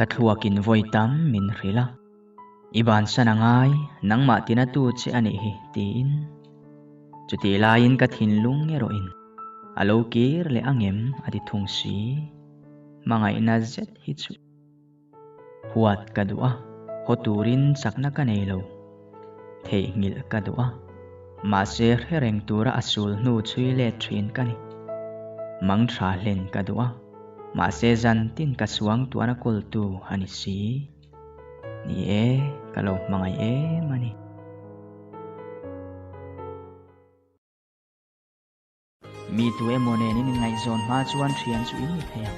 Ka thluakin vawi tam min hrilh a, I bansan a ngai, nangmah tina tu che a nih hi, tiin. Chutih laiin ka thinlung erawhin a lo kir leh angem a ti thung si. Hmangaihna zet hi chu. Huat ka duh a, haw turin chakna ka nei lo. Theihnghilh ka duh a, mahse hre reng tura a sul hnu chhui let thin ka ni. Mang tha hlen ka duh a, mahse zan tin ka suang tuana kawltu a ni si. Ni e, ka lo hmangaih em a ni. Mi tu emaw nen in inngaihzawn hma chuan thian chu in ni thei a.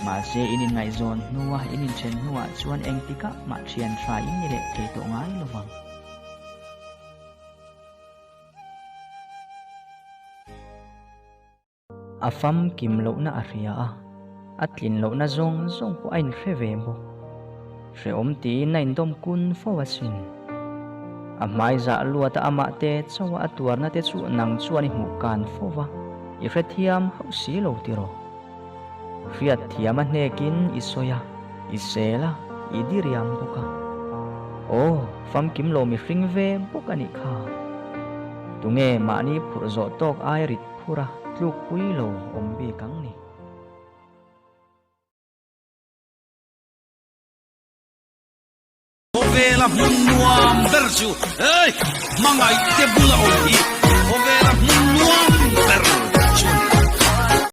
Mahse in inngaihzawn hnua in inthen hnuah chuan engtikah mah thian tha in ni leh thei tawh ngai lo vang. A famkim lohna a hria a, a tlin lohna zawng zawng pawh a inhre ve bawk. Hrehawm tiin a indawm kun fo asin. A hmai zah luata amah te chauha a tuarna te chu nang chuan i hmuh kan fo va, i hrethiam hauh si lo tiraw? Hriat thiam a hnekin i sawi a, i sel a, i diriam bawk a. Aw, famkim lo mihring ve bawk a nih kha. Tunge mahni phurh zawh tawk ai rit phur a tlukpui lo awm bik ang ni? Khawvela hmun nuam ber chu hei hmangaih te bula awm hi.